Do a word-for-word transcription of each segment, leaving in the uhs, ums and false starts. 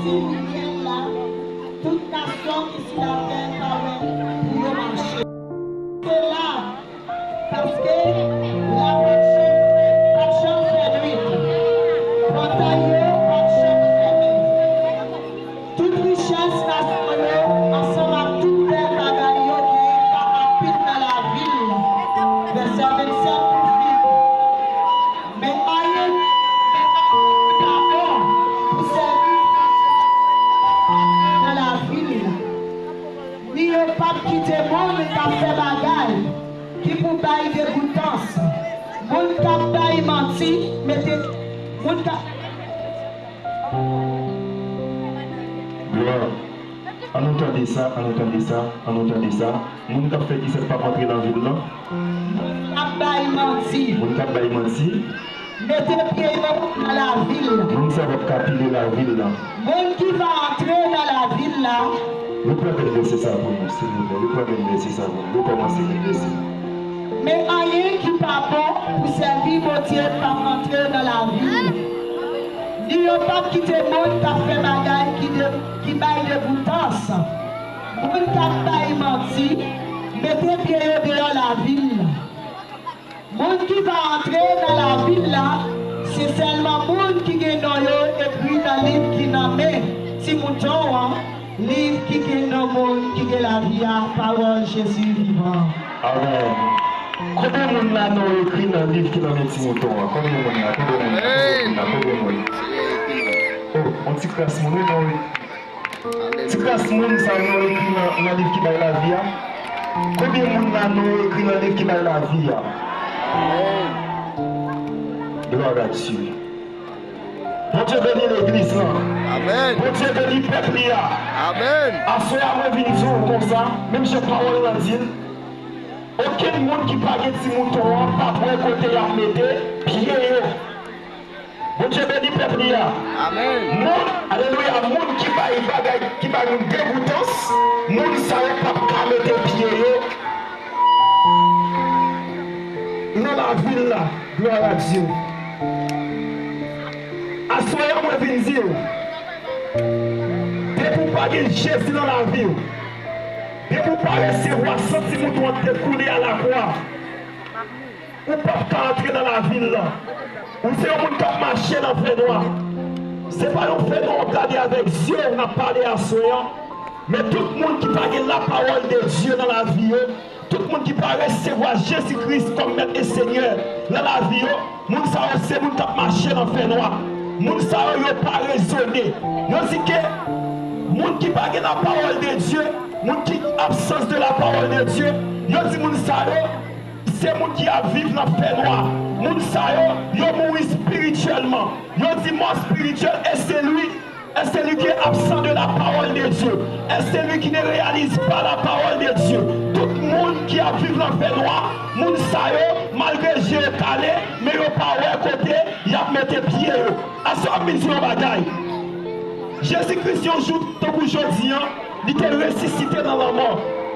Sou syèl la, tout nasyon ki sou latè ka wè pou yo mache. Se la, paske la p ap janm fè, p ap janm fè nwit. Pòtay yo p ap janm fèmen. Tout richès nasyon yo, ansanm ak tout bèl bagay yo genyen, ka apit nan lavil. Vèsè vennsèt pou fini. Men anyen, men anyen ki pa bon pou sèvi nan lavil la. Ni yo p ap kite moun k ap fè bagay ki pou bay degoutans. Moun k ap bay manti, mete, moun k ap Glwa. An nou tande sa, an nou tande sa, an nou tande sa. Moun k ap fè disèt p ap antre nan vil lan. Moun k ap bay manti. Moun k ap bay manti. Mete pye yo nan lavil. Moun sa p ap ka pile lavil lan. Moun ki va antre nan lavil la. Reprann bèl vèsè sa pou nou, silvouplè. Reprann bèl vèsè sa pou nou. Rekòmanse bèl vèsè. Men anyen ki pa bon pou sèvi Bondye p ap antre nan lavil. Ni yo p ap kite moun k ap fè bagay ki de, ki bay degoutans. Moun k ap bay manti, mete pye yo deyò lavil la. Moun ki va antre nan lavil la, se sèlman moun ki gen non yo ekri nan liv ki nan men Ti Mouton an, liv ki gen non moun ki gen lavi a, pawòl Jezi vivan. Amèn. Konbyen moun la non yo ekri nan liv ki nan men Ti Mouton an? Konbyen moun la? Konbyen moun la? Konbyen moun la? Konbyen moun? Oh, yon ti kras moun, wi, non, wi. Ti kras moun sa yo ekri nan, nan liv ki bay lavi a. Konbyen moun la non yo ekri nan liv ki bay lavi a? Glwa a Dye. Bondye beni legliz lan. Amèn. Bondye beni pèp li a. Amèn. Aswè a mwen vin di w konsa, menm jan pawòl lan di l, okenn moun ki pa gen Ti Mouton an p ap wè kote y ap mete pye yo. Bondye beni pèp li a. Amèn. Moun, alelouya, moun ki bay bagay, ki bay moun degoutans, moun sa yo p ap ka mete pye yo nan lavil la. Glwa a Dye. Aswè a mwen vin di w, depi w pa gen Jezi nan lavi w, depi w pa resevwa san Ti Mouton an te koule a lakwa, ou p ap ka antre nan lavil lan. Ou se yon moun k ap mache nan fènwa. Se pa yon fènwa w ap gade avèk zye w n ap pale aswè an, men tout moun ki pa gen lapawòl de Dye nan lavi yo, tout moun ki pa resevwa Jezi Kris kòm Mèt e Senyè nan lavi yo, moun sa yo se moun k ap mache nan fènwa. Moun sa yo, yo pa rezone. Yo di ke moun ki pa gen lapawòl de Dye, moun ki absans de lapawòl de Dye, yo di moun sa yo, se moun ki ap viv nan fènwa. Moun sa yo, yo mouri espirityèlman. Yo di mò espirityèl, et c'est lui, et celui qui est absent de la parole de Dieu, et celui qui ne réalise pas la parole de Dieu. Tout moun ki ap viv nan fènwa, moun sa yo, malgre je yo kale, men yo pa wè kote y ap mete pye yo. Aswè a m vin di yon bagay. Jezi Kris yon jou tankou jodi an, li te resisite nan lanmò.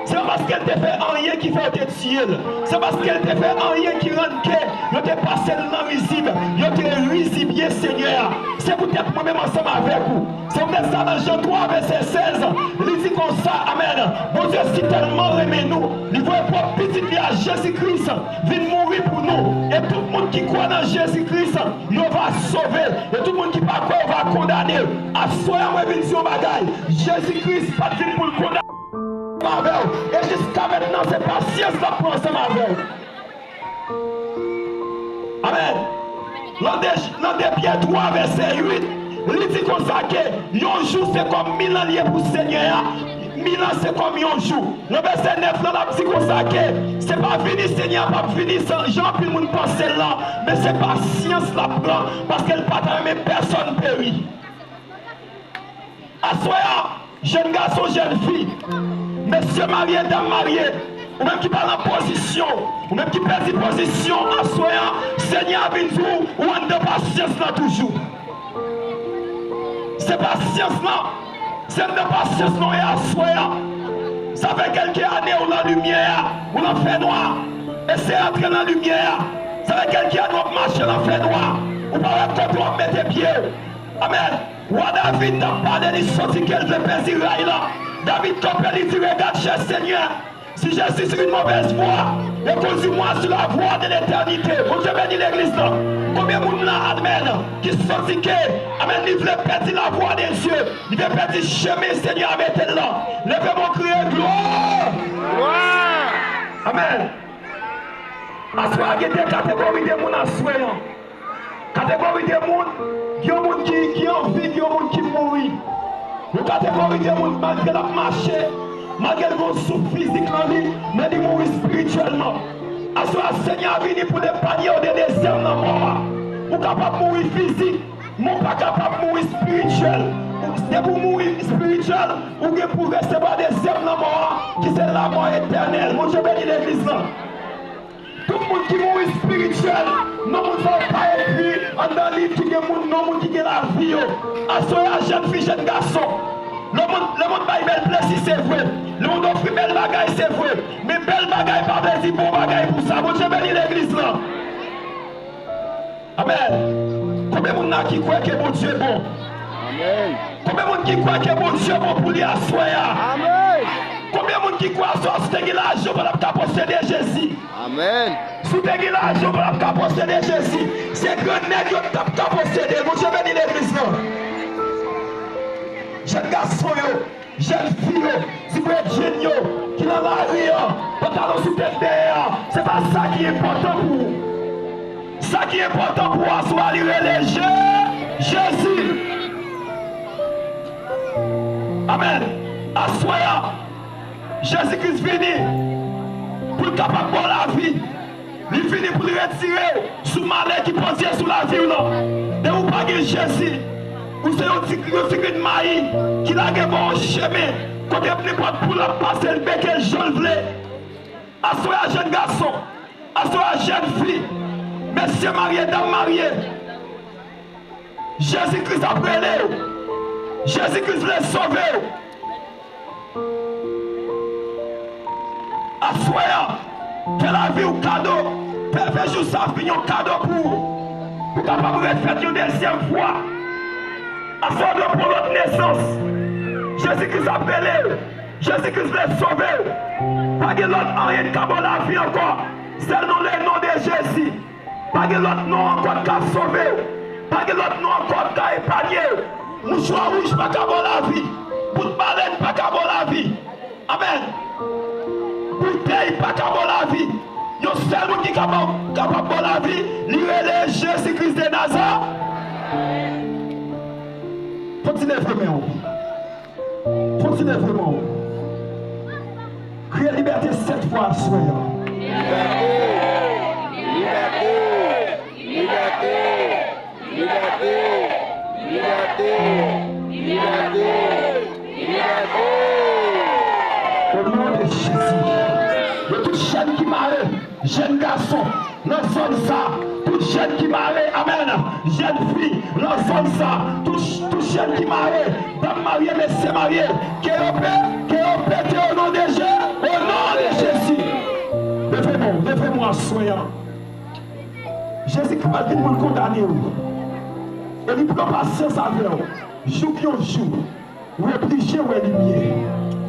Se pa paske l te fè anyen ki fè yo te tiye l. Se paske l te fè anyen ki rann ke yo te pase l nan rizib. Yo te rizibye Senyè a. Se poutèt mwen menm ansanm avèk ou. Se poutèt sa nan Jan twa vèsè sèz, li di konsa, amèn, Bondye si tèlman renmen nou, li voye pwòp Pitit li a Jezi Kris vin mouri pou nou. E tout moun ki kwè nan Jezi Kris, yo va sove. E tout moun ki pa kwè, yo va kondane. Aswè a, mwen vin di yon bagay. Jezi Kris pa t vin pou l kondane ansanm avè w. E jiska mentnan, se pasyans l ap pran ansanm avè w. Amèn. Nan de, nan de Pyè twa, vèsè uit, li di konsa ke yon jou se kòm mil an li ye pou Senyè a, mil an se kòm yon jou. Nan vèsè nèf lan, l ap di konsa ke se pa vini Senyè a p ap vini san jan anpil moun panse l lan, men se pasyans l ap pran, paske l pa ta renmen pèsòn peri. Aswè a, jèn gason, jèn fi, mesye marye, dam marye, ou menm ki pa nan pozisyon, ou menm ki pèdi pozisyon, aswè a, Senyè a vin di w, ou anndan pasyans lan toujou. Se pasyans lan. Se anndan pasyans lan w ye aswè a. Sa fè kèlke ane ou nan limyè a, ou nan fènwa. Eseye antre nan limyè a. Sa fè kèlke ane w ap mache nan fènwa. Ou pa wè kote w ap mete pye w. Amèn. Wa David t ap pale, li santi ke l vle pèdi ray la. David kanpe, li di, Regarde, cher Seigneur, si je suis sur une mauvaise voie, et conduis-moi sur la voie de l'éternité. Bondye beni legliz la. Konbyen moun la, amèn, ki santi ke, amèn, li vle pèdi lavwa de Dye, li vle pèdi chemen Senyè a mete l lan? Leve men w, kriye, glwa! Glwa! Amèn. Aswè a gen de kategori de moun aswè an. Kategori de moun, gen yon moun ki, ki anvi, gen yon moun ki mouri. Yon kategori de moun, malgre l ap mache, malgre l gen yon souf fizik nan li, men li mouri espirityèlman. Aswè a, Senyè a vini pou l epanye w de dezyèm lanmò a. Ou kapab mouri fizik, men w pa kapab mouri espirityèl. Depi w mouri espirityèl, ou gen pou resevwa dezyèm lanmò a, ki se lanmò etènèl. Bondye beni legliz lan. Tout moun ki mouri espirityèl, non moun sa yo pa ekri anndan liv ki gen moun, non moun ki gen lavi yo. Aswè a, jèn fi, jèn gason, lemonn, lemonn bay bèl plezi, se vre. Lemonn ofri bèl bagay, se vre. Men bèl bagay pa vle di bon bagay pou sa. Bondye beni legliz lan. Amèn. Konbyen moun la ki kwè ke Bondye bon? Amèn. Konbyen moun ki kwè ke Bondye bon pou li aswè a? Amèn. Konbyen moun ki kwè aswè a, si w te gen lajan, w pa t ap ka posede Jezi? Amèn. Si w te gen lajan, w pa t ap ka posede Jezi. Se grannèg yo t ap ka posede l. Bondye beni legliz lan. Jèn gason yo, jèn fi yo, ti bredjenn yo ki nan lari an, pantalon sou tèt dèyè a, se pa sa ki enpòtan pou ou. Sa ki enpòtan pou ou aswè a, li rele Je-, Jezi. Amèn. Aswè a, Jezi Kris vini pou l kapab ba w lavi. Li vini pou l retire w sou malè ki pandye sou lavi w lan. Depi w pa gen Jezi, ou se yon ti, yon ti grenn mayi ki lage bò yon chemen kote nenpòt poul ap pase, l beke l jan l vle. Aswè a, jèn gason, aswè a, jèn fi, mesye marye, dam marye, Jezi Kris ap rele w. Jezi Kris vle sove w. Aswè a, fè lavi w kado. Fè, fè jou sa vin yon kado pou ou. Pou w kapab refèt yon dezyèm fwa. Aswè a, w dwe pran lòt nesans. Jezi Kris ap rele w. Jezi Kris vle sove w. Pa gen lòt anyen ki ka ba w lavi ankò. Sèlman le non de Jezi. Pa gen lòt non ankò k ka sove w. Pa gen lòt non ankò k ka epanye w. Mouchwa wouj pa ka ba w lavi. Bout balèn pa ka ba w lavi. Amèn. Boutèy pa ka ba w lavi. Yon sèl moun ki kapab, kapab ba w lavi, li rele Jezi Kris de Nazarèt. Kontinye fèmen w. Kontinye fèmen w. Kriye libète sèt fwa aswè a. Libète! Libète! Libète! Libète! Libète! Libète! Libète! O non de Jezi, de tout chèn ki mare, jèn gason nan zòn sa, tout jèn ki mare, amèn, jèn fi nan zòn sa, tout, tout jèn ki mare, dam marye, mesye marye, ke yo pe-, ke yo pete o non de Je-, o non de Jezi. Leve men w, leve men w aswè a. Jezi pral vin pou l kondane w. E li pran pasyans avè w. Jouk yon jou, ou oblije wè limyè.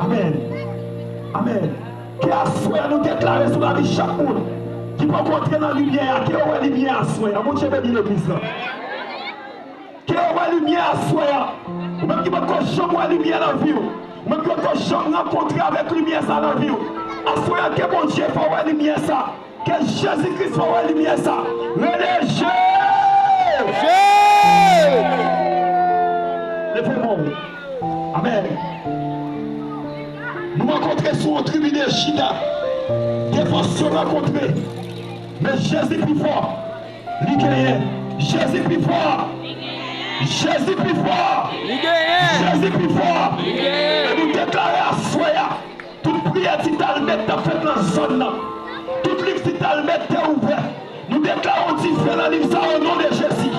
Amèn. Amèn. Ke aswè a nou deklare sou lavi chak moun ki poko antre nan limyè a, ke yo wè limyè aswè a. Bondye beni legliz la. Ke yo wè limyè aswè a. Ou menm ki poko janm wè limyè nan vi w, ou menm ki poko janm rankontre avèk limyè sa nan vi w, aswè a ke Bondye fè w wè limyè sa. Ke Jezi Kris fè w wè limyè sa. Rele Je-, Je-, leve men w. Amèn. Nou rankontre sou yon tribin de chita. Defans yo rankontre. Men Jezi pi fò. Li genyen. Jezi pi fò. Jezi pi fò. Li genyen. Jezi pi fò. Li genyen. E nou deklare aswè a, tout priyè Ti Talmèd t ap fèt nan zòn nan, tout liv Ti Talmèd te ouvè. Nou deklare yon dife nan liv sa o non de Jezi.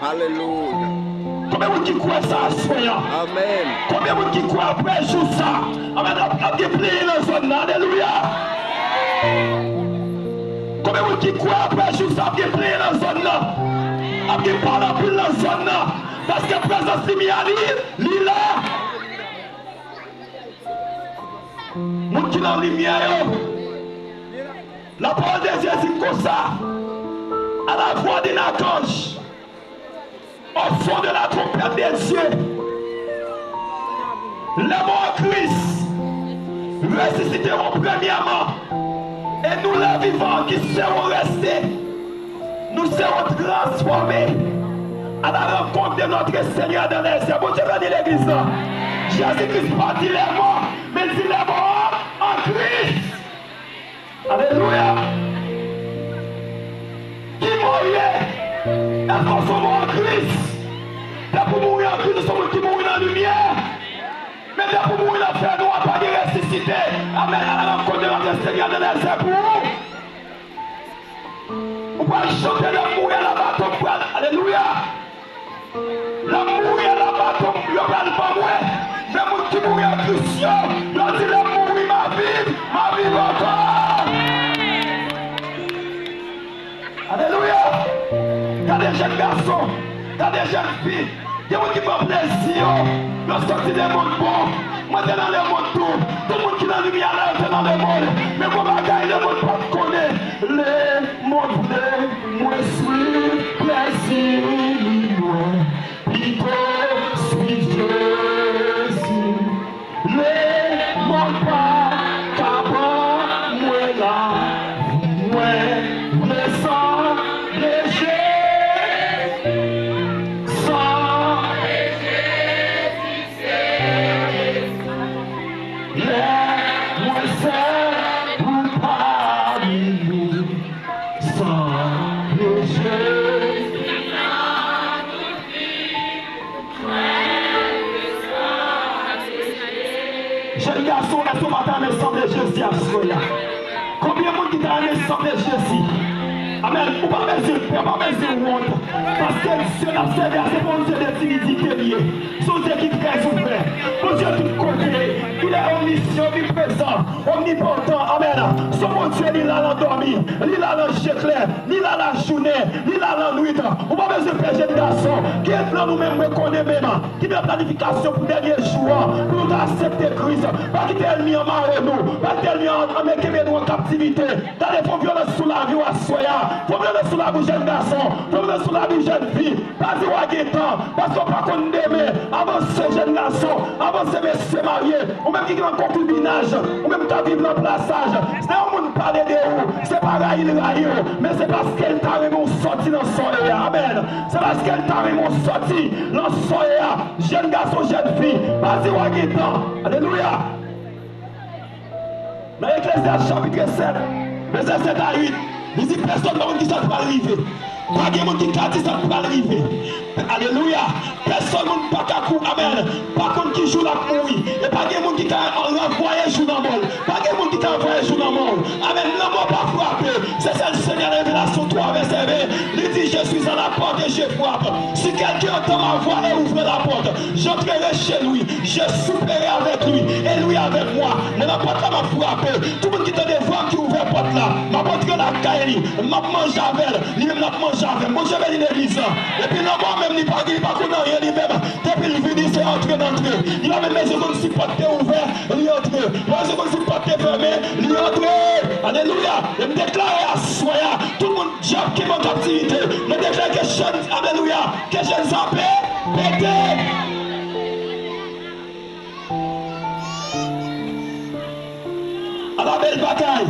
Alelouya. Konbyen moun ki kwè sa aswè a? Amèn. Konbyen moun ki kwè apre jou sa, amèn, ap, ap gen plenyen nan zòn nan? Alelouya. Konbyen moun ki kwè apre jou sa ap gen plenyen nan zòn nan? Ap gen pale anpil nan zòn nan, paske prezans limyè a li, li la. Moun ki nan limyè yo, la parole de Dieu di konsa, à la voix d'un archange, au son de la trompette de Dieu, les morts en Christ ressusciteront premièrement, et nous, les vivants qui serons restés, nous serons transformés à la rencontre de notre Seigneur dans les airs. Bondye beni legliz la. Jezi Kris pa di les morts, men di les morts en Christ. Alelouya. Ki mò w ye? Èske w se yon mò an Kris? Depi w mouri an Kris, ou se yon moun ki mouri nan limyè. Men depi w mouri nan fènwa, pa gen resisite. Amèn. À la rencontre de notre Seigneur dans les airs pou ou. Ou pral chante lè m mouri a la bato, m pral, alelouya. Lè m mouri a la bato, yo pral ban mwen. Men moun ki mouri an Kris yo, yo di lè m mouri, m a viv, m a viv ankò. Alelouya. Gade jèn gason, gade jèn fi. Gen moun ki pran plezi yo nan sòti lemonn bon. Mwen te nan lemonn tou. Tout moun ki nan limyè la, yo te nan lemonn. Men gon bagay lemonn pa t konnen. Lemonn vle mwen swiv plezi li mwen. Pito swiv Jezi. Lemonn pa ka ban mwen lavi mwen, mwen sanble Jezi. Sanble Jezi, se Jezi. Lè mwen sèl ou pami nou, sanble Jezi. Jèn gason, èske w pa ta renmen sanble Jezi aswè a? Konbyen moun ki ta renmen sanble Jezi? Amèn. Ou pa bezwen pè, ou pa bezwen wont. Paske Dye n ap sèvi a, se pa yon Dye de timidite li ye. Se yon Dye ki trè ouvè. Bondye tout kote. Il est omniscient, omniprezan, omnipotan. Amèn. Se yon Bondye, li la nan dòmi, li la nan je klè, li la lajounen, li la lannwit. Ou pa bezwen pè, jèn gason. Kiyès nan nou menm mwen konnen menm ki gen planifikasyon pou dènye jou an, pou nou ta aksepte Kris? Pa kite ènmi an mare nou, pa kite ènmi an, an kenbe nou an kaptivite. Gade, fè yon vyolans sou lavi w aswè a. Fè yon vyolans sou lavi w, jèn gason. Fè yon vyolans sou lavi w, jèn fi. Pa di w a gen tan, paske w pa konn demen. Avanse, jèn gason. Avanse, mesye marye. Ou menm ki nan konkibinaj, ou menm k ap viv nan plasaj, lè yon moun pale de ou, se pa rayi l rayi w, men se paske l ta renmen w sòti nan sa w ye a. Amèn. Se paske l ta renmen w sòti nan sa w ye a. Jèn gason, jèn fi, pa di w a gen tan. Alelouya. Nan Eklezyas chapit sèt, vèsè sèt a uit, li di, pèsonn pa konn kisa k pral rive. Pa gen moun ki ka di sa k pral rive. Alelouya. Pèsonn moun pa ka kou-, amèn, pa konn ki jou l ap mouri. E pa gen moun ki ka ranvwaye jou nan mò l. Pa gen moun ki ka ranvwaye jou nan mò w. Amèn. Lanmò pa frape. Se sèl Senyè nan Revelasyon twa, vèsè ven, li di, Je suis à la porte et je frappe. Si quelqu'un entend ma voix et ouvre la porte, j'entrerai chez lui, je souperai avec lui et lui avec moi. Mwen nan pòt la, m ap frape. Tout moun ki tande vwa m ki ouvè pòt la, m ap antre lakay li, m ap manje avè l, li menm l ap manje avè m. Bondye beni legliz la. Epi lanmò menm, li pa, li pa konn anyen li menm. Depi l vini, se antre l antre. Li pa menm bezwen konn si pòt te ouvè, li antre. Li pa bezwen konn si pòt te fèmen, li antre. Alelouya. E m deklare aswè a, tout moun dyab kenbe an kaptivite, mwen deklare ke chèn, alelouya, ke chèn sa pe-, pete. Ala bèl bagay.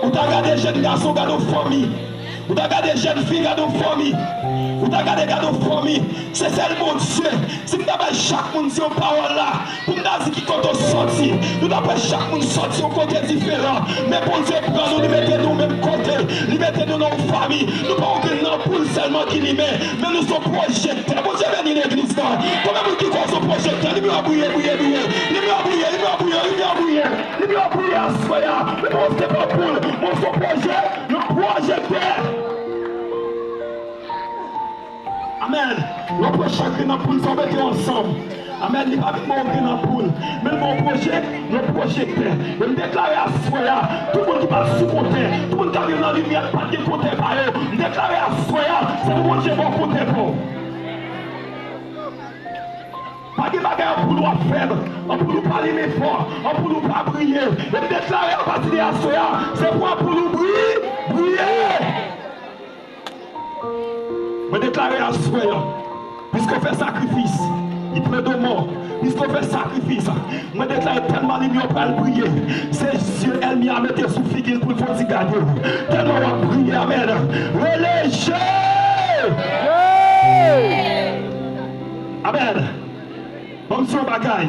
Ou ta gade jèn gason, gade yon fanmi. Ou ta gade jèn fi, gade yon fanmi. Ou ta gade, gade yon fanmi. Se sèl Bondye. Si m ta bay chak moun se yon pawòl la, pou m ta di ki kote w sòti, nou ta pran chak moun sòti yon kote diferan. Men Bondye pran nou, li mete nou menm kote. Li mete nou nan yon fanmi. Nou pa yon grenn nanpoul sèlman ki limen, men nou se yon pwojèk. Bondye beni legliz la. Konbyen moun ki kwè se yon pwojèktè? Limyè w briye, briye, briye. Limyè w briye, limyè w briye, limyè w briye. Limyè w briye aswè a. Li pa yon senp anpoul, men se yon pwojè, yon pwojèktè. Amèn. Lè w pran chak grenn anpoul sa, w mete yo ansanm. Amèn. Li pa vin ba w grenn anpoul, men l ba w pwojè-, yon pwojektè. E m deklare aswè a, tout moun ki pa t sou kontè, tout moun k ap viv nan limyè, ki pa t gen kontè pa yo, m deklare aswè a, se pou Bondye ba w kontè pa w. Pa gen bagay anpoul w ap fèb, anpoul ou pa limen fò, anpoul ou pa briye. E m deklare apati de aswè a, se pou anpoul ou bri-, briye. Mwen deklare aswè a, piske w fè sakrifis, li plen de mò, piske w fè sakrifis, mwen deklare tèlman limyè w pral briye, se zye ènmi a mete sou figi l pou l fè w ti gade w. Tèlman w ap briye, amèn. Rele Je! Amèn. Ban m di yon bagay.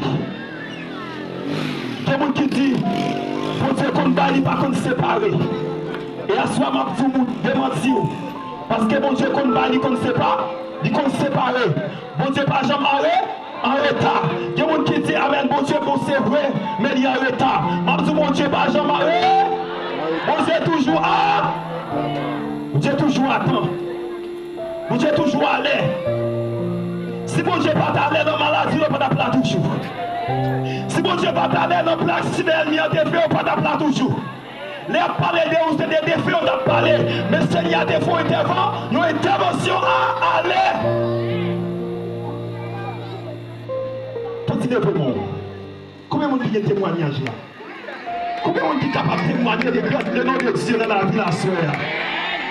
Gen moun ki di, Bondye konn bay, li pa konn separe. E aswè m ap di w, demanti w. Paske Bondye konn bay, li konn sepa-, li konn separe. Bondye pa janm anre-, anreta. Gen moun ki di, amèn, Bondye bon, se vre, men li anreta. M ap di w, Bondye pa janm anre-, Bondye toujou a, Bondye toujou a tan. Bondye toujou alè. Si Bondye pa t alè nan maladi, yo pa t ap la toujou. Si Bondye pa t alè nan plan aksidan ènmi an te fè, yo pa t ap la toujou. Lè y ap pale de ou, se de defen yo t ap pale. Men Senyè a te fè yon entèvan-, yon entèvansyon a, alè. Tande, leve men w. Konbyen moun ki gen temwayaj la? Konbyen moun ki kapab temwanye le gran, le non de Dye nan lavi l aswè a?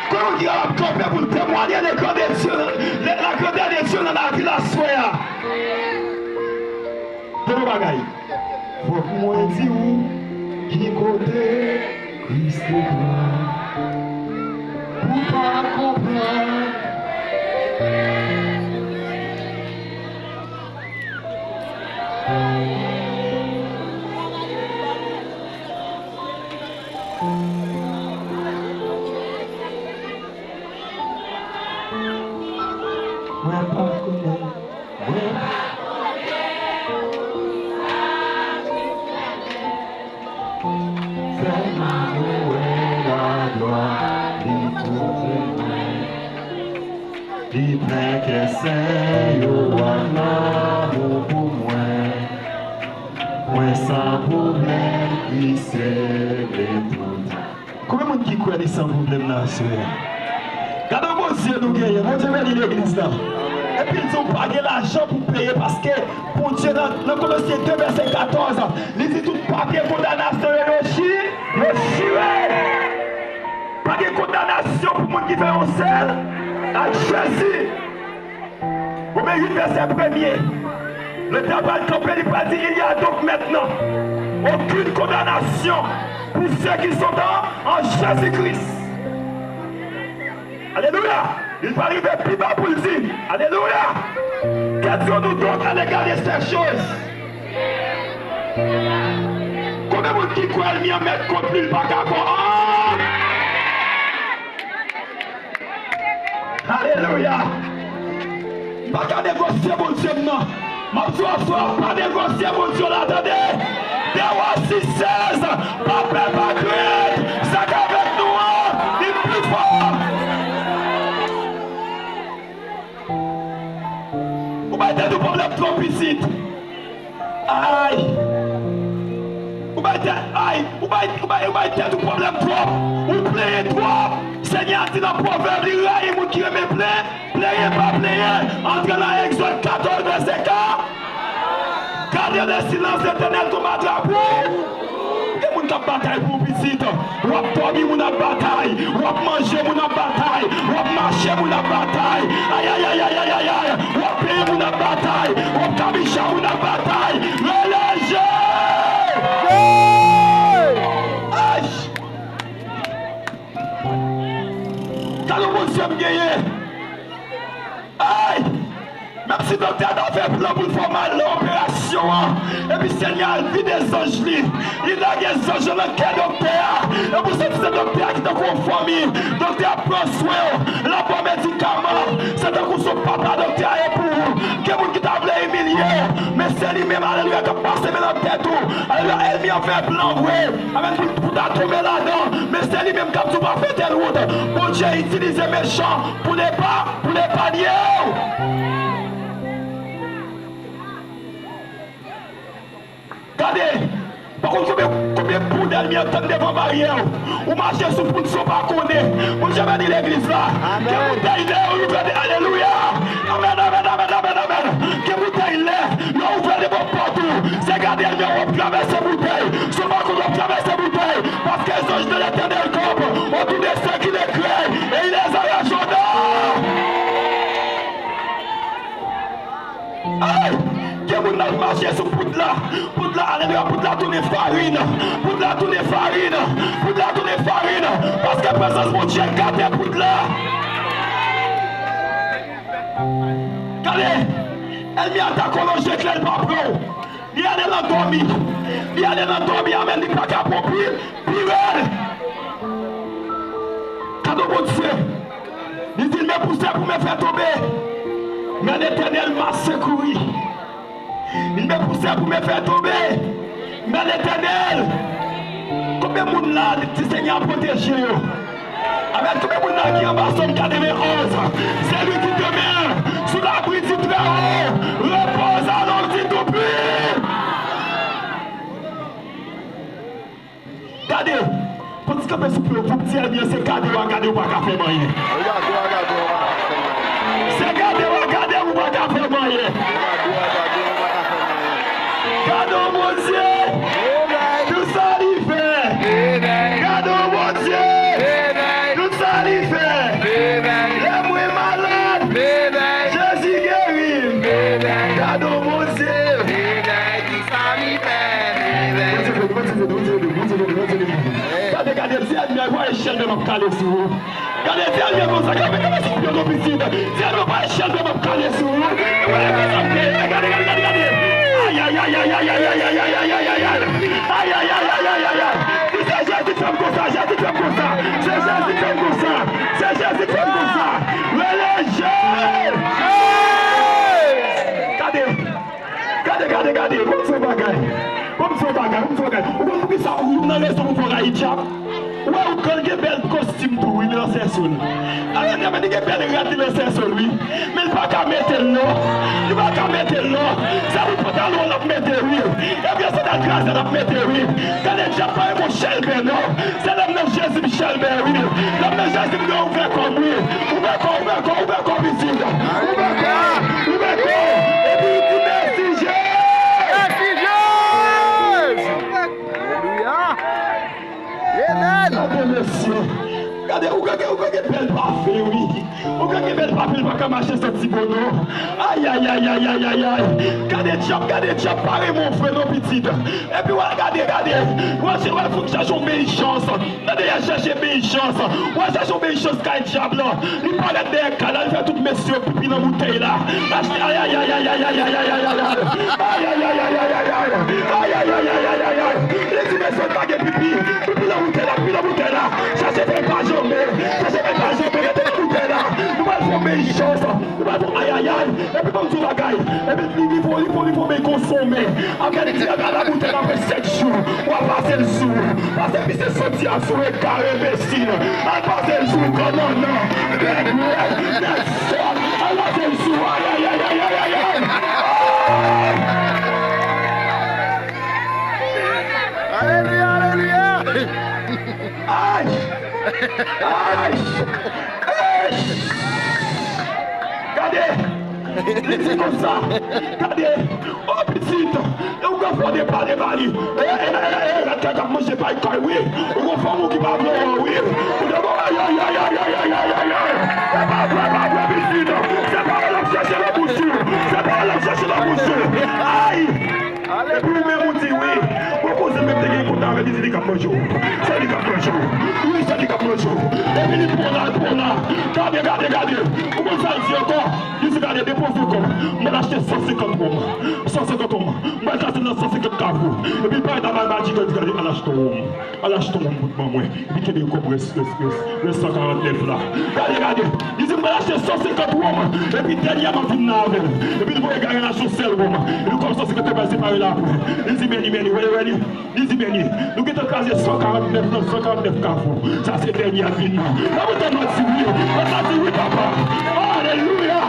Konbyen moun ki kapab kanpe pou l temwanye le gran de Dye nan, le, la grandeur de Dye nan lavi l aswè a? Premye bagay, fòk mwen di w ki kote Kris te pran pou w pa konprann. Mwen pa konnen, mwen pa konnen. Sèlman mwen wè laglwa li kouvri mwen. Li plen kè sen yo ak lanmou pou mwen. Mwen san pwoblèm, li sele tout. Konbyen moun ki kwè li san pwoblèm nan aswè a? Gade yon Bondye nou genyen. Bondye beni legliz la. Epi l di w pa gen lajan pou peye paske Bondye nan, nan Kolosyen de vèsè katòz, li di tout papye kondanasyon yo, yo chi-, yo chire. Pa gen kondanasyon pou moun ki fè yon sèl ak Jezi. Women uit vèsè premye. Letè a pral kanpe, li pral di, il y a donc maintenant aucune condamnation pour ceux qui sont en, en Jésus-Christ. Alelouya! Li pa rive pi ba pou l di, alelouya! Que dirons-nous donc à l'égard de ces choses? Konbyen moun ki kwè ènmi an mèt kont li, l pa ka fè anyen? Alelouya! M pa ka negosye Bondye m nan. M ap di w aswè a, pa negosye Bondye w la, tande! De wa sis sèz, pa pè, pa krent, sa k avèk nou an, li pi fò. Ou bay tèt ou pwoblèm twòp pitit. Ay! Ou bay tèt, ay! Ou bay, ou bay, ou bay tèt ou pwoblèm twòp. Ou plenyen twòp. Senyè a di nan Pwovèb, li rayi moun ki renmen plen-, plenyen, pa plenyen. Antre nan Egzòd katòz, vèsè ka-, Garde le silence, l'Éternel tombera pour. Gen moun k ap batay pou w pitit. W ap dòmi, moun ap batay. W ap manje, moun ap batay. W ap mache, moun ap batay. Ayayayayayay. W ap peye, moun ap batay. W ap kabicha, moun ap batay. Rele Je! Ay! Gade yon Bondye m genyen. Ay! Menm si doktè a ta fè plan pou l fè w mal nan operasyon an, epi Senyè a vide zanj li, li lage zanj lan nan kè doktè a, epi w santi se doktè a ki tankou yon fanmi, doktè a ap pran swen w, l ap ba w medikaman, se tankou se yon papa doktè a ye pou ou. Gen moun ki ta vle imilye w, men se li menm, alelouya, k ap pase men nan tèt ou, alelouya, ènmi an fè plan vre, amèn, pou, pou ta tonbe ladan, men se li menm k ap di w pa fè tèl wout. Bondye itilize mechan pou l epa-, pou l epanye w. Gade, pa konn konbyen, konbyen poud ènmi an tann devan baryè w. Ou mache sou poud san w pa konnen. Bondye beni legliz la. Ke boutèy lè ou ouvè de, alelouya. Amèn, amèn, amèn, amèn, amèn. Ke boutèy lè lè w ouvè de bò pòt ou. Se gade ènmi an w ap travèse boutèy. San w pa konn w ap travèse boutèy. Paske zanj de Letènèl kanpe otou de sè ki le krèy e i lèzarajona. Ay! Gen moun nan mache sou poud la. Poud la, alelouya, poud la tounen farin. Poud la tounen farin. Poud la tounen farin. Paske prezans Bondye gate poud la. Gade, ènmi a ta kolonje klè l pa pran w. Li ale nan dòmi. Li ale nan dòmi, amèn, li pa ka pran pi, pi rèd. Gade Bondye. Li di, il me poussait pour me faire tomber, mais l'Éternel m'a secouru. Il me poussait pour me faire tomber, mais l'Éternel. Konbyen moun la, di Senyè a pwoteje yo? Amèn. Konbyen moun la ki anba Sòm katrevenn onz? C'est lui qui te met sous l'abri du Très-Haut, repose à l'ombre du Tout-Puissant. Gade, pandan w kanpe sou pye w, pou w di ènmi an, se gade w a gade, ou pa ka fè m anyen. Se gade w a gade, ou pa ka fè m anyen. Gade w, Bondye, tout sa li fè. Gade w, Bondye, tout sa li fè. Lè mwen malad, Jezi geri m. Gade w, Bondye. Gade, gade, di ènmi an, pa echèl, men m ap kale sou ou. Gade, di ènmi an konsa, gade, gade sou pye w, pitit. Di ènmi an, pa echèl, men m ap kale sou ou. Gade, gade, gade, gade. Ay, ay, ay. Ay, ay, ay, ay. Di, se Jezi k fè m konsa, Jezi k fè m konsa. Se Jezi k fè m konsa. Se Jezi k fè m konsa. Rele Jezi. Gade. Gade, gade, gade, ban m di w yon bagay. Ban m di w yon bagay, ban m di w yon bagay. Ou konn poukisa youn nan rezon pou fò w rayi dyab? Ou wè, ou konn gen bèl kostim tou, wi, li nan sèso l. Alelouya, men li gen bèl rad, li nan sèso l, wi. Men li pa ka mete l, non. Li pa ka mete l, non. Se pou pantalon l ap mete, wi. Ebyen, se nan kraze l ap mete, wi. Gade, dyab pa renmen w chèlbè, non. Se lè m nan Jezi m chèlbè, wi. Lè m nan Jezi m gen ouvè kò m, wi. Ouvè kò, ouvè kò, ouvè kò, pitit. Ouvè kò, ouvè kò. Epi di, mèsi, Jezi. Mèsi, Jezi. Alelouya. Amen. Gade, mesye. Gade, ou ka gen, ou ka gen bèl pafen, wi. Ou ka gen bèl pafen, li pa ka mache santi bon, non. Ay, ay, ay, ay. Gade dyab, gade dyab, pa renmen w vre, non, pitit. Epi w al gade, gade. W al chèche, w al fout chèche yon benchans. Nan dèyè chèche benchans. W al chèche yon benchans kay dyab la. Li parèt dèyè kay la, li fè tout mesye yo pipi nan boutèy la. Ay, ay, ay. Ay, ay, ay, ay. Li di, mesye, pa gen pipi. Pipi nan boutèy la, pipi nan boutèy la. Chèche fè pa janbe. Chèche fè pa janbe. Rete nan boutèy la. Nou pral fè yon benchans. Ou pa bon, ay, ay, ay. Epi ban m di w bagay. Epi li, li fò, li fò, li fò, men konsome. Apre li di, a la boutèy, apre sèt jou, w a pase l sou. Pase pise santi a sou ekare, enbesil. Al pase l sou, kòmandan. Bègwè, nèg sòt. Al pase l sou. Ay, ay, ay. Alelouya, alelouya. Ay! Ay! Ay! Gade! Li di konsa, gade, o pitit, e ou gen fò de pale ba li. E, e, e, e, e, rad kay k ap manje pay kay, wi. Ou gen fanm ou ki pa vle wè, wi. Ou gen bon, ay, ay, ay. E pa vre, pa vre, pitit. Se pa w l ap chèche nan bouch ou. Se pa w l ap chèche nan bouch ou. Ay! Epi ou menm ou di wi. Bon, koze menm te gen kontak avè li, li di li k ap manje w. Se li k ap manje w. Wi, se li k ap manje w. Epi li pran la, li pran la. Gade, gade, gade. Ou konn sa l di ankò? Li di, gade, depoze kò w. Mwen achte san senkant wonm. San senkant wonm. Mwen kase nan san senkant kafou. Epi l parèt la, mal, mal, di, gade, al achte wonm. Al achte yon wonm pou ban mwen. Epi kenbe kòb rès, rès, rès, rès san karantnèf la. Gade, gade. Li di, "M pral achte san senkant wonm. Epi dènye a m ap vin nan avè l." Epi li voye gare l achte yon sèl wonm. Epi kòb san senkant yo pral separe l apre. Li di, "Men li, men li, wè li, wè li." Li di, "Men li. Nou gentan kraze san karantnèf nan san karantnèf kafou. Sa se dènye a k vin nan." Lè mwen tèlman di wi. Mwen sa di, "Wi, papa." Alelouya.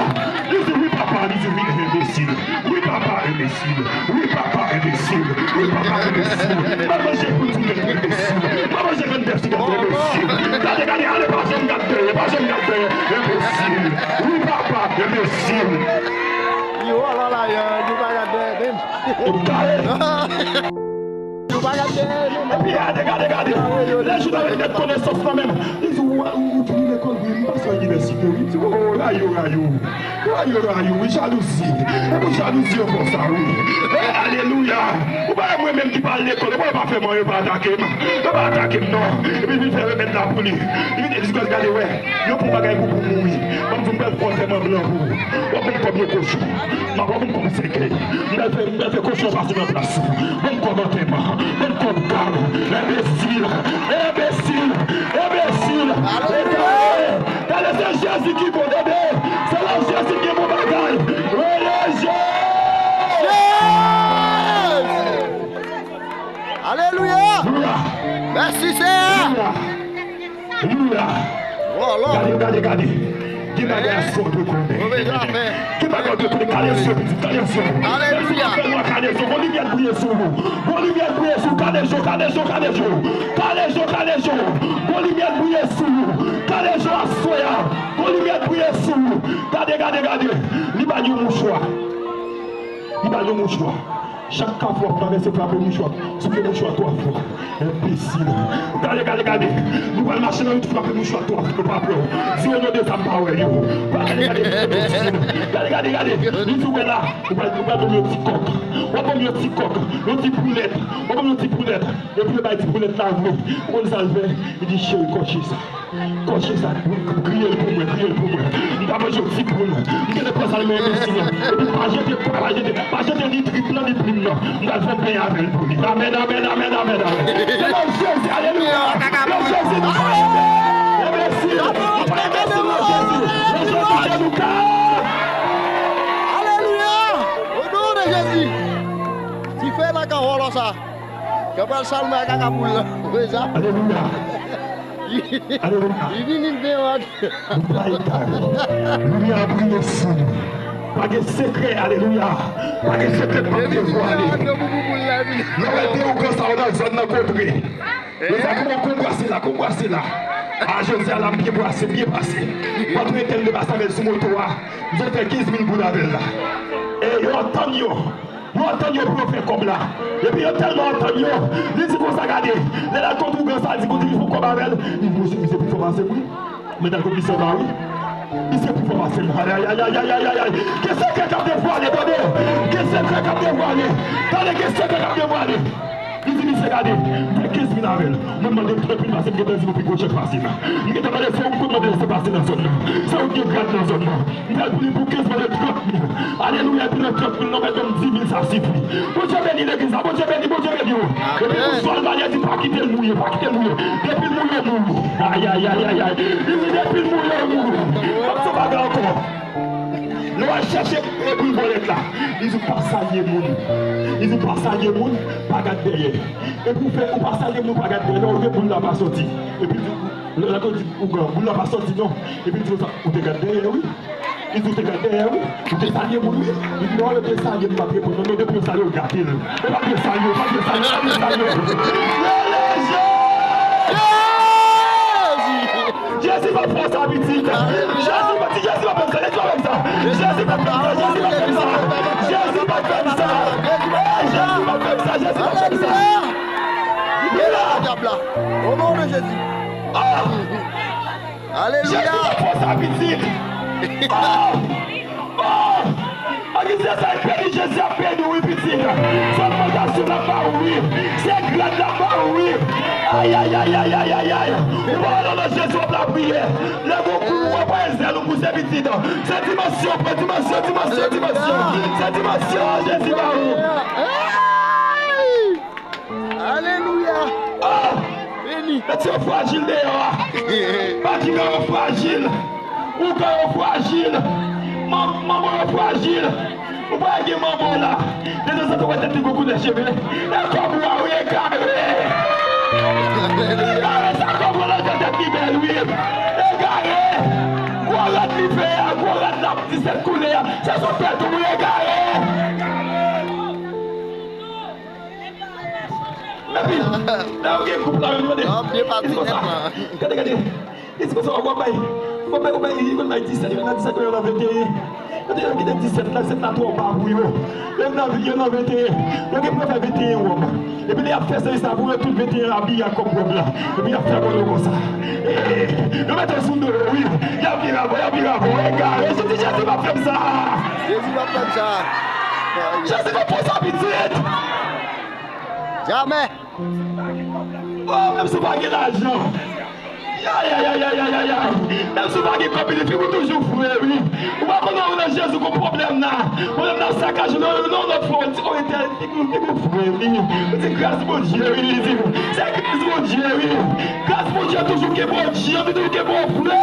Li di, "Wi, papa." Li di, "Wi, enbesil. Wi, papa, enbesil. Wi, papa." Enbesil. Wi, papa, enbesil. Pa manje poul sou tèt, enbesil. Pa manje grenn bèf sou tèt, enbesil. Gade, gade, ale, pa janm gad dèyè, pa janm gad dèyè, enbesil. Wi, papa, enbesil. Yo, alò la, yo, nou pa gad dèyè, menm. Ou kare. Nou pa gad dèyè, menm. Epi gade, gade, gade. Lè jou nan met konesans nan menm. Li di, ou, ou, ou fini lekòl, wi, m pase inivèsite, wi. Li di, oh, rayou, rayou. Rayou, rayou, wi, jalouzi. E pou jalouzi ankò sa, wi. E, alelouya. Ou pa wè mwen menm ki pa al lekòl, ou pa fè mwen, yo pa atake m. Yo pa atake m, non. Epi vin fè remèd la pou li. Li vin di, gade, wè. Yo pou bagay pou, pou mouri. Ban m di, m pral fè antèman blan pou ou. W ap ban m kòb yon kochon. M ap ban m kòb sèkèy. M pral fè, m pral fè kochon pase nan plas ou. Ban m kòb antèman. Ban m kòb kab. Enbesil. Enbesil. Enbesil. Alelouya. Gade, se Jezi ki bon, tande. Se la Jezi ki gen bon bagay. Rele Jezi. Alelouya. Alelouya. Mèsi, Seyè. Alelouya. Alelouya. Oh, Lord. Gade, gade, gade. Ki bagay a sou dwe konnen. Ki bagay dwe konnen. Kale zye, pitit, kale zye. Alelouya. Fè nwa, kale zye. Gon limyè briye sou ou. Gon limyè briye sou ou. Kale zye, kale zye, kale zye. Kale zye, kale zye. Gon limyè briye sou ou. Kale zye aswè a. Gon limyè briye sou ou. Gade, gade, gade. Li ba l yon mouchwa. Li ba l yon mouchwa. Chak kafou w ap travèse, frape mouchwa. Souke mouchwa twa fwa. Enbesil. Gade, gade, gade. Nou pral mache nan yout, frape mouchwa twa fwa. Nou pa pè w. Di, o non de sa, m pa wè yo. Gade, gade, gade. Gade, gade, gade. Li di, wè la. Ou pral, ou pral ban m yon ti kòk. W ap ban m yon ti kòk. Yon ti poulèt. W ap ban m yon ti poulèt. Epi yo bay ti poulèt la vre. Ou konn sa l fè? Li di, cheri, kòche sa. Kòche sa, griye l pou mwen, griye l pou mwen. M ta manje yon ti poul. M genlè pran sa nan men enbesil lan. Epi pa jete, pa jete, pa jete ni trip lan, ni plim lan. M pral fè yon benyen avè l pou li. Amèn, amèn, amèn, amèn, amèn. Se nan Jezi, alelouya. Nan Jezi, nou pa enbesil. Nou pa enbesil nan Jezi. Nan Jezi, se nou ka. Alelouya. O non de Jezi. Dife nan kan vòlò sa. Yo pral salme ak kaka poul lan. Ou wè sa? Alelouya. Alelouya. Li vini l deyò. Nou pa egare. Limyè a briye sou nou. Pa gen sekrè, alelouya. Pa gen sekrè k p ap devwale. Lè w wè de ougan sa yo nan zòn nan kontre. Yo di, kòman w konn brase la, konn brase la. A, jodi a la, m byen brase, m byen pase. Patwon entèn de pase avè l sou moto a. M sot fè kenz mil goud avè l la. E yo antann yo. Yo antann yo pou yo fè kòb la. Epi yo tèlman antann yo, li di konsa, gade, lè l al kot ougan sa, li di, kote li fè kòb avè l, li di, monchè, misye pi fò pase m, wi. Mwen t al kot misye anba, wi. Misye pi fò pase m. Ayayayayayayay. Gen sekrè k ap devwale, tande. Gen sekrè k ap devwale. Tande, gen sekrè k ap devwale. Li di, misye, gade, m fè kenz mil avè l. Mwen mande l trant mil pase m, gentan di nou pi gwo chèk pase m. M gentan mande se ou m konn mande l se pase nan zòn nan. Se ou ki gen grad nan zòn nan. M pral pou li pou kenz mande trant mil. Alelouya, epi nan trant mil, non, mèt ban m di mil, sa sifi. Bondye beni legliz la, Bondye beni, Bondye beni w. Epi pou swa l, Bondye di, pa kite l mouye, pa kite l mouye. Depi l mouye, mouri. Ayayayayay. Li di, depi l mouye, mouri. P ap fè bagay ankò. Lè w al chèche e boul bòlèt la, li di w pa salye moun. Li di w pa salye moun, pa gad dèyè. Epi w fè, ou pa salye moun, pa gad dèyè. Lè w rive boul la pa sòti. Epi l di, lè, lè w di, ougan, boul la pa sòti non. Epi l di konsa, ou te gad dèyè, wi. Li di, ou te gad dèyè, wi. Ou te salye moun, wi. Li di, non, yo te salye m, m pa t reponn non, men depi yo salye w, gate l. Yo pa byen salye w, pa byen salye w, pa byen salye w. Rele Jezi! Jezi p ap fè w sa, pitit. Jezi p ap, Jezi p ap fè w sa, Jezi p ap fè w sa. Jezi p ap fè w sa, Jezi p ap fè w sa. Jezi p ap fè w sa. Jezi p ap fè w sa, Jezi p ap fè w sa. Alelouya. Dyab la. O non de Jezi. Ah! Alelouya. Jezi p ap fè w sa, pitit. Ah! Oh! An di se sa k beni, Jezi ap beni w, wi, pitit. Se ogmantasyon l ap ba ou, wi. Se grad l ap ba ou, wi. Ayayayayayay. Ou pa wè nan non Jezi w ap lapriyè. Lè gon kou ou wè pran zèl ou pouse, pitit. Se dimansyon, pran dimansyon, dimansyon, dimansyon. Se dimansyon Jezi ba ou. Alelouya. Ah! Beni. Mesye yo frajil deyò a. Patizan yo frajil. Ougan yo frajil. Man-, manman yo frajil. Ou pa gen manman w la. Detanzantan w wè tèt li gon koulè cheve. E kòb ou a wi, egare. Egare, sa kòb ou a nan tèt li bèl wi. Egare. Gwo rad li fè a, gwo rad l ap disèt koulè a. Se sou tèt ou wi, egare. Lè yo gen gwoup la, yo mande. Gade, gade. Li di konsa, w ap bay, w ap bay, w ap bay, li konn bay disèt, li konn bay disèt, yo nan venteyen. Yo te, yo kite disèt la, disèt la twò ba pou yo. Yo nan, yo nan venteyen. Yo gen pou yo fè venteyen wòb. Epi lè y ap fè seri sa pou yo, tout venteyen abiye ak kòb wòb la. Epi y ap fè kò yo konsa. E, e, yo mete sou do yo, wi. Y ap vire avè w, y ap vire avè w. Egare, Jezi, Jezi p ap fè m sa. Jezi p ap fè m sa. Jezi p ap fè sa, pitit. Jamè. Oh, menm si w pa gen lajan. Ya, ya, ya, ya, ya, ya, ya. Menm si w pa gen kòb, li figi w toujou fre, wi. Ou pa konnen ou nan Jezi gon pwoblèm la. Pwoblèm la sakaje, non, non, non, fò, ou di, oh, Etènèl, figi w, figi w fre, wi. Ou di, gras Bondye, wi, li di. Se gras Bondye, wi. Gras Bondye toujou gen Bondye, li toujou gen bon fre.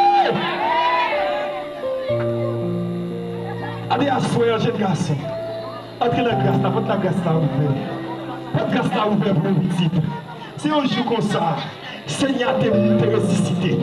Ade aswè an, jèn gason. Antre nan gras la, pòt la gras la ouvè. Pòt gras la ouvè pou ou, pitit. Se yon jou konsa, Senyè a te, te resisite.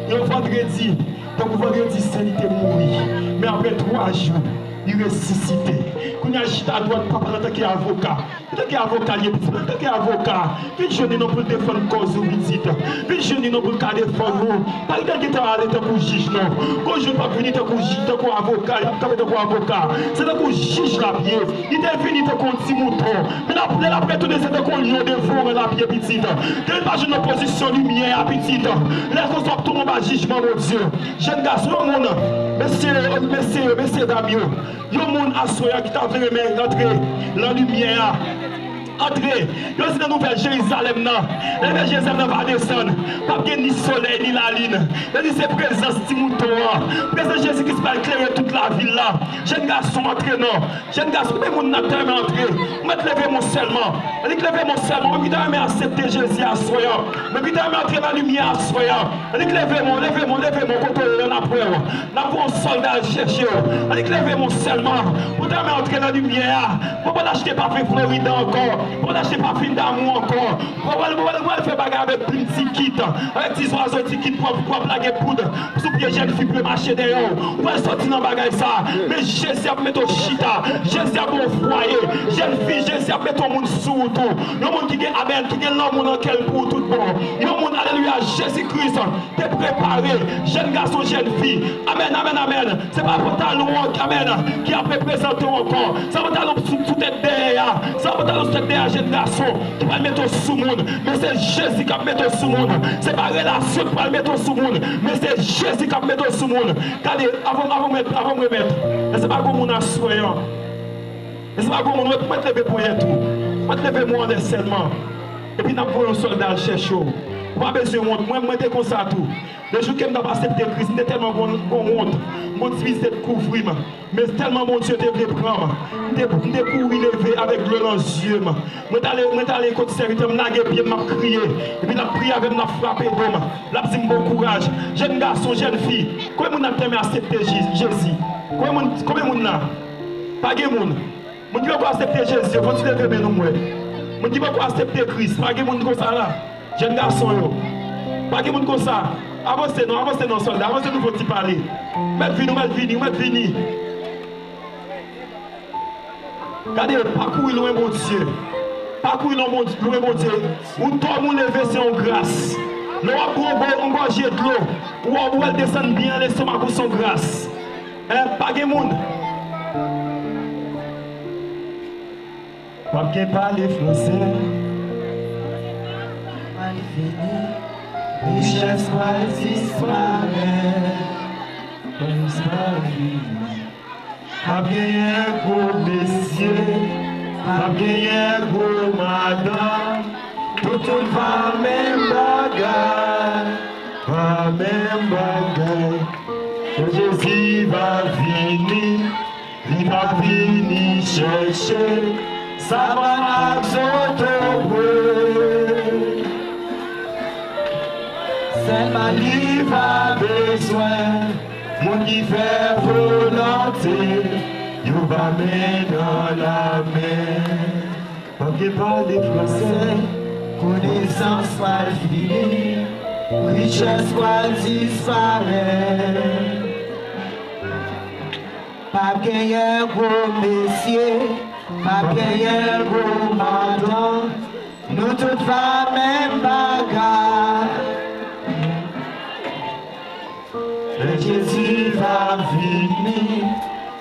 Yon vandredi, tankou vandredi sen, li te mouri. Men apre twa jou, li resisite. Kounye a, chita dwat papa l antanke avoka. Antanke avoka, li ye pitit. Antanke avoka, vin jwenn li non pou l defann kòz ou, pitit. Vin jwenn li non pou l ka defann ou. Pa kite l gentan ale tankou jij, non. Gon jou l p ap vini tankou jij, tankou avoka, l ap kanpe tankou avoka. Se tankou jij l ap ye. Li te vini tankou yon ti mouton. Men l ap, lè l ap retounen, se tankou yon lyon devoran l ap ye, pitit. Ke l pa jwenn nan pozisyon limyè a, pitit. Lè konsa w ap tonbe anba jijman Bondye. Jèn gason, yon moun, mesye, mesye, mesye dam yo. Yon moun aswè a ki ta vle renmen rantre nan limyè a. Antre, yo di nan nouvèl Jerizalèm nan, lè nouvèl Jerizalèm nan va desann, p ap gen ni solèy ni lalin. Yo di se prezans ti mouton an, prezans Jezi Kris pral klere tout lavil la. Jèn gason, antre non. Jèn gason, konbyen moun nan ta renmen antre? Ou mèt leve men w sèlman. Annik leve men w sèlman. Ou ki ta renmen aksepte Jezi aswè an? Ou ki ta renmen antre nan limyè aswè an? Annik leve men w, leve men w, leve men w, kote w ye, n ap wè w. N ap voye yon sòlda al chèche w. Annik leve men w sèlman. Pou w ta renmen antre nan limyè a. Pou w pa al achte pafen Florida ankò. Pou w pa al achte pafen damou ankò. Pou w pa al, pou w pa al, pou w pa al fè bagay avèk plim tikit, avèk ti zwazo tikit pou w ap, pou w ap lage poud sou pye jèn fi pou yo mache dèyè w. Ou pral sòti nan bagay sa. Men Jezi ap mete w chita. Jezi ap ba w fwaye. Jèn fi, Jezi ap mete yon moun sou wout ou. Yon moun ki gen, amèn, ki gen lanmou nan kè l pou ou tout bon. Yon moun, alelouya, Jezi Kris te prepare jèn gason, jèn fi. Amèn, amèn, amèn. Se pa pantalon an, amèn, ki ap reprezante w ankò. Se pa pantalon sou, sou tèt dèyè a. Se pa pantalon sou tèt dèyè a, jèn gason, ki pral mete w sou moun. Men se Jezi k ap mete w sou moun. Se pa relasyon ki pral mete w sou moun. Men se Jezi k ap mete w sou moun. Gade, avan, avan mwen, avan mwen mèt. Èske pa gon moun aswè an? Èske pa gon moun, mwen, mwen leve ponyèt ou. Mwen leve men w anlè sèlman. Epi n ap voye yon sòlda al chèche w. Ou pa bezwen wont. Mwen, mwen te konsa tou. Le jou ke m t ap aksepte Kris, m te tèlman gon, gon wont. M gon timidite t kouvri m. Men tèlman Bondye te vle pran m, m te, m te kouri leve avèk dlo nan zye m. Mwen t ale, mwen t ale kot sèvitè, m lage pye m, m ap kriye. Epi l ap priye avè m, l ap frape do m. L ap di m bon kouraj. Jèn gason, jèn fi, konbyen moun nan t renmen aksepte Je-, Jezi? Konbyen moun, konbyen moun la? Pa gen moun. Moun ki poko aksepte Jezi, yo fò ti leve men nou m wè. Moun ki poko aksepte Kris, pa gen moun konsa la. Jèn gason yo, pa gen moun konsa. Avanse non, avanse non, sòlda, avanse nou fè yon ti pale. Ou mèt vini, ou mèt vini, ou mèt vini. Gade, pa kouri lwen Bondye. Pa kouri lwen Bondye, lwen Bondye. Yon dòm ou leve se yon gras. Lè w ap bwè yon gò-, yon gòje dlo, ou wè, ou wè l desann byen nan lestomak ou, se yon gras. Hein, pa gen moun. W ap gen pale franse. Pral fini. Richès pral disparèt. Pral disparèt. P ap genyen gwo mesye, p ap genyen gwo madanm, tout, tout pa menm bagay, pa menm bagay. Lè Jezi va vini, li va vini chèche Satan ak Zotobre. Sèlman li va bezwen moun ki fè volonte, yo va men nan lamen. P ap gen pale franse, konesans pral fini, richès pral disparèt. P ap genyen gwo mesye, p ap genyen gwo madanm, nou Tout va menm bagay. Lè Jezi va vini,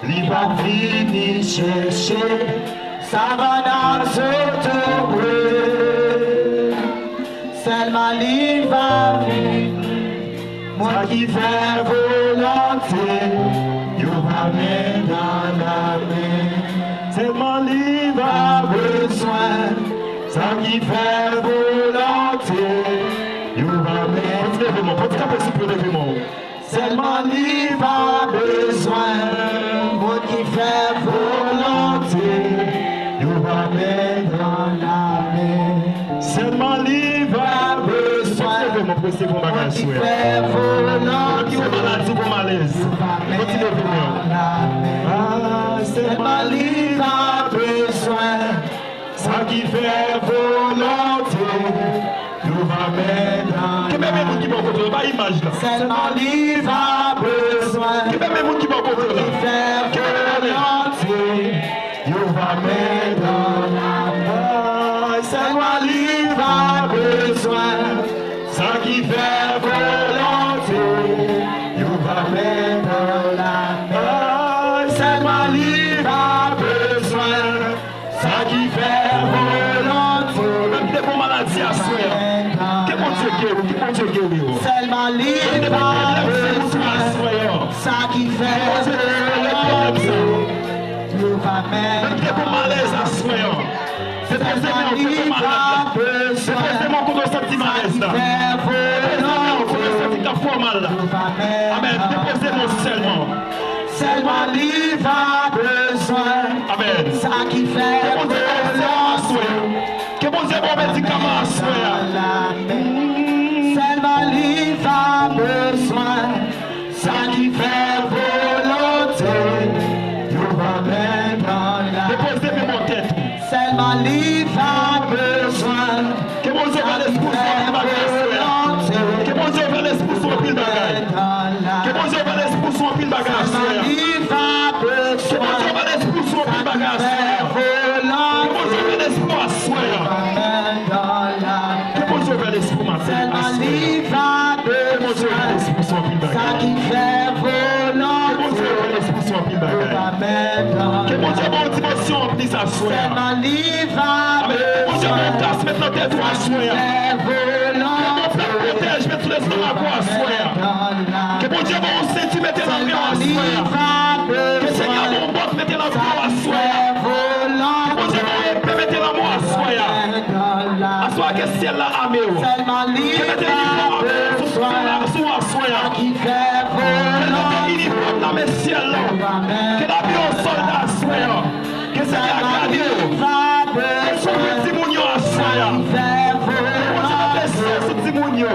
li va vini chèche sa n ap zotobre. Sèlman li va vini. Mwen ki fè volonte, yo va men nan lamen. Sèlman li va bezwen. Sa ki fè volonte, yo va men. Pòt leve men w, pòt kanpe souple, leve men w. Sèlman li va bezwen. Moun ki fè volonte, yo va men nan lamen. Sèlman li va bezwen. Pòt leve men w, pòt leve men w bagay aswè a. Moun ki fè volonte, yo va men nan lamen. Pòt leve men w. Ah, sèlman li va bezwen. Sa ki fè volonte, yo va men nan. Kenbe men moun ki bò kote w la, bay imaj la. Sèlman li va bezwen. Kenbe men moun ki bò kote w la. Ki fè volonte, yo va men nan lamen. Sèlman li va bezwen. Sa ki fè volonte, yo va men nan lamen. Sèlman li va bezwen. Sa ki fè volonte. Menm ki te gon maladi aswè a. Ke Bondye geri w, ke Bondye geri w. Sèlman li va bezwen. Sa ki fè volonte. Menm ki te gon malèz aswè a. Depoze men w kote malad la. Depoze men w kote w santi malèz la. Depoze men w kote w santi k ap fè w mal la. Amèn. Depoze men w sèlman. Sèlman li va bezwen. Amèn. Sa ki fè ke Bondye ba w sèlman swen. Ke Bondye ba w medikaman aswè a. Sèlman li va bezwen. Sa ki fè volonte, yo va men nan la. Depoze men w tèt ou. Sèlman li va bezwen. Ke Bondye ouvè lespri w sou anpil bagay aswè a. Ke Bondye ouvè lespri w sou anpil bagay. Ke Bondye ouvè lespri w sou anpil bagay aswè a. Ke Bondye ouvè lespri w sou anpil bagay aswè a. Ke Bondye ouvè lespri w aswè a. Ke Bondye ouvè lespri w maten aswè a. Ke Bondye ouvè lespri w sou anpil bagay. Ke Bondye ouvè lespri w sou anpil bagay. Ke Bondye ba w dimansyon anplis aswè a. Amèn. Ke Bondye ba w gras met nan tèt ou aswè a. Ke Bondye pwotèj met sou lestomak ou aswè a. Ke Bondye ba w yon senti mete nan men w aswè a. Ke Senyè ba w yon bòt mete nan pye w aswè a. Ke Bondye ba w epe mete nan men w aswè a. Aswè a ke syèl la ame w. Ke mete inifòm ame w sou, sou, sou aswè a. Ke mete inifòm nan men syèl la. Ke l ame w sòlda aswè a. Ke Senyè a gade w. Ke kouvri timoun yo aswè a. Ke Bondye mete sèl sou timoun yo.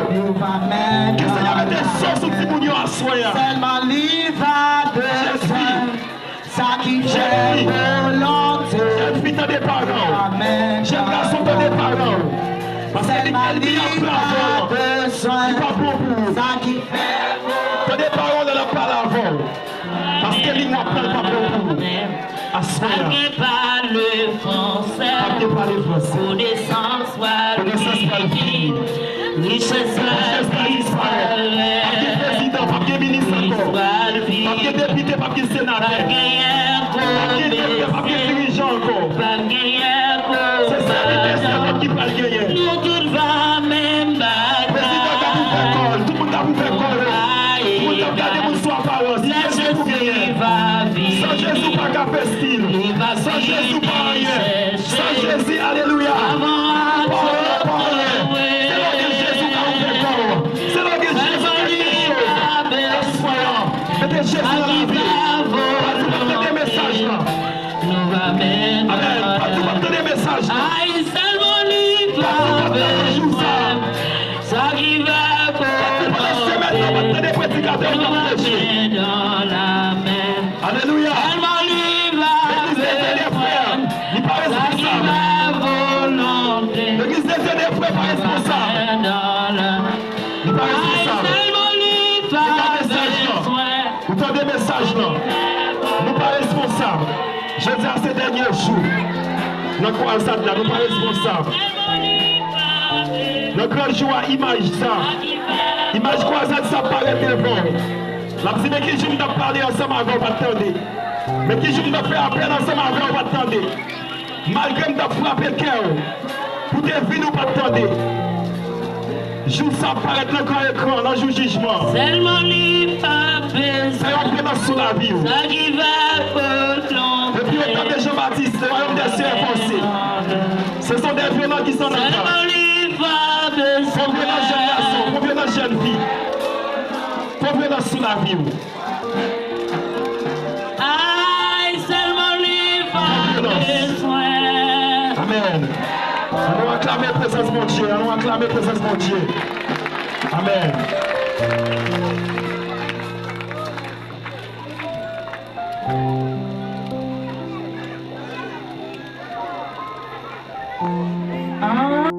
Ke Senyè mete sèl sou timoun yo aswè a. Jèn fi, jèn fi, tande paran w. Jèn gason, tande paran w. Paske li, li ap pran avan w. Li pa bon pou ou. Tande paran w lè l ap pale avè w. Paske li, w ap pran, l pa bon pou ou. Aswè a. P ap gen pale fransè. Konesans pral fini. Richès pral disparèt. P ap gen prezidan, p ap gen minis ankò. P ap gen depite, p ap gen senatè. P ap gen doktè, p ap gen dirijan ankò. Se sèvitè, sèvant ki pral genyen. Prezidan k ap ouvè kò l, tout moun k ap ouvè kò yo. Tout moun k ap gade moun sou aparans. Jezi pou genyen. San Jezi, w pa ka fè stil. San Jezi, w pa anyen. San Jezi, alelouya. Pawòl la, pawòl la. Se lè w gen Jezi, w ka ouvè kò w. Se lè w gen Jezi, w ka fè kèk choz. Aswè a, mete Jezi nan lavi w. Pati w ap tande mesaj la. Amèn. Pati w ap tande mesaj la. Pati w ap tande jou sa. Pati pandan semèn nan, w ap tande predikatè yo k ap preche. Alelouya. Legliz Dezè de Frè, li pa responsab. Legliz Dezè de Frè pa responsab. Li pa responsab. Se pa mesaj lan. Ou tande mesaj lan. Nou pa responsab. Jodi a se dènye jou. Nan kwa sa la, nou pa responsab. Nan gran jou a, imaj sa, imaj kwazad sa parèt devan w. L ap di, men ki jou m t ap pale ansanm avè w, w pa t tande. Men ki jou m t ap fè apèl ansanm avè w, w pa t tande. Malgre m t ap frape kè w pou te vini, w pa t tande. Jou sa ap parèt nan gran ekran, nan jou jijman. Sèlman li pa bezwen. Fè yon prenans sou lavi w. Sa ki va pwoklame. Epi yo tande Jan Batis, le royaume des cieux est forcé. Ce sont des violents qui sont dans la. Sèlman li pa bezwen. Fè yon prenans jèn gason, fè yon prenans jèn fi. Fè yon prenans sou lavi w. Ay, sèlman li pa bezwen. Amèn. Ann nou aklame prezans Bondye. Ann nou aklame prezans Bondye. Amèn.